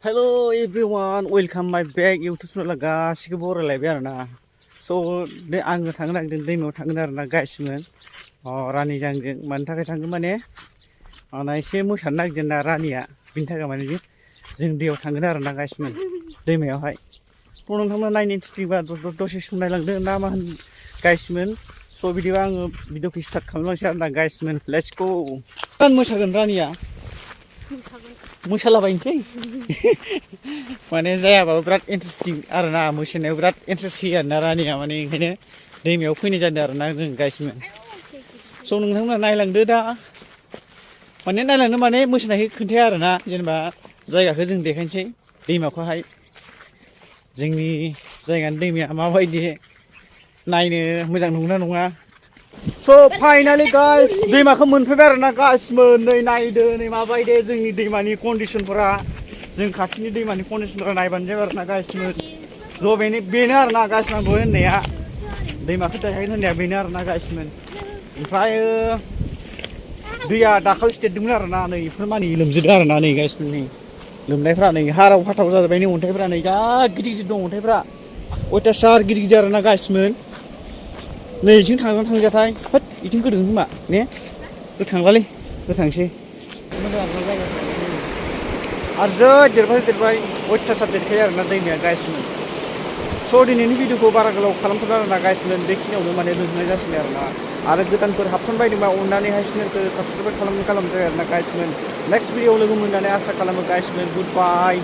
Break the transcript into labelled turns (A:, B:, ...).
A: Hello everyone, welcome my back YouTube channel गासिखौबो बरायलायबाय आरोना स' आङो थांनो नागिरदों दैमायाव थांगोन आरोना गाइसमोन रानिजों आंजों मानि थाखाय थांगोन माने आंना एसे मोसानो नागिरदों ना रानिया बिनि थाखाय माने जों दैयाव थांगोन आरोना गाइसमोन दैमायावहाय थ' नोंथांमोना नायनो इन्टारेस्टिंबा दसे सम नायलांदो ना मा होन गाइसमोन स' बिदिबा आङो भिडिअखौ स्टार्ट खालामलांसै आरोना गाइसमोन लेट्स गो मोसागोन रानिया मोसालाबायनोसै माने जायाबाबो बिराद इन्टारेस्टिं आरोना मोसानायाव बिराद इन्टारेस्ट होयो आरोना रानिया माने ओंखायनो दैमायाव फैनाय जादों आरोना जों गाइसमोन स' नोंथांमोना नायलांदो दा माने नायलांदो माने मोसानायखौ खोन्थाया आरोना जेनेबा जायगाखौ जों देखायनोसै दैमाखौहाय जोंनि जायगानि दैमाया माबायदि नायनो मोजां नंगौना नङा स' फाइनालि गाइस दैमाखौ मोनफैबाय आरोना गाइसमोन नै नायदो नै माबायदि जोंनि दैमानि कन्डिसनफोरा जों खाथिनि दैमानि कन्डिसनफोरा नायबानो जाबाय आरोना गाइसमोन ज' बेनो आरोना गाइसमोन दहाय होननाया दैमाखौ देखायगोन होननाया बेनो आरोना गाइसमोन ओमफ्राय दैया दाखालि देरदोंमोन आरोना नै बेफोर मानि लोमजोबदों आरोना नै गाइसमोन नै लोमनायफ्रा नै हाराव हाथाव जाजोब्बाय नै अन्थाइफ्रा नै जा गिदिर गिदिर दं अन्थाइफ्रा अयथासार गिदिर गिदिर आरोना गाइसमोन नै इथिं थांजाथाय होद इथिं गोदों खोमा ने थांलालै थांसै आरो जै देरबाय अयथासार देरखायो आरोना दैमाया गाइसमोन स' दिनैनि भिडिअखौ बारा गोलाव खालामथ'ला आरोना गाइसमोन बेखिनियावनो माने दोनथ'नाय जासिगोन आरोना आरो गोदानफोर हाबसनबायदोंबा अननानैहाय चेनेलखौ साबसक्राइब खालामजायो आरोना गाइसमोन नेक्स्ट भिडिअ लोगो मोननानै आसा खालामो गाइसमोन गुड बाय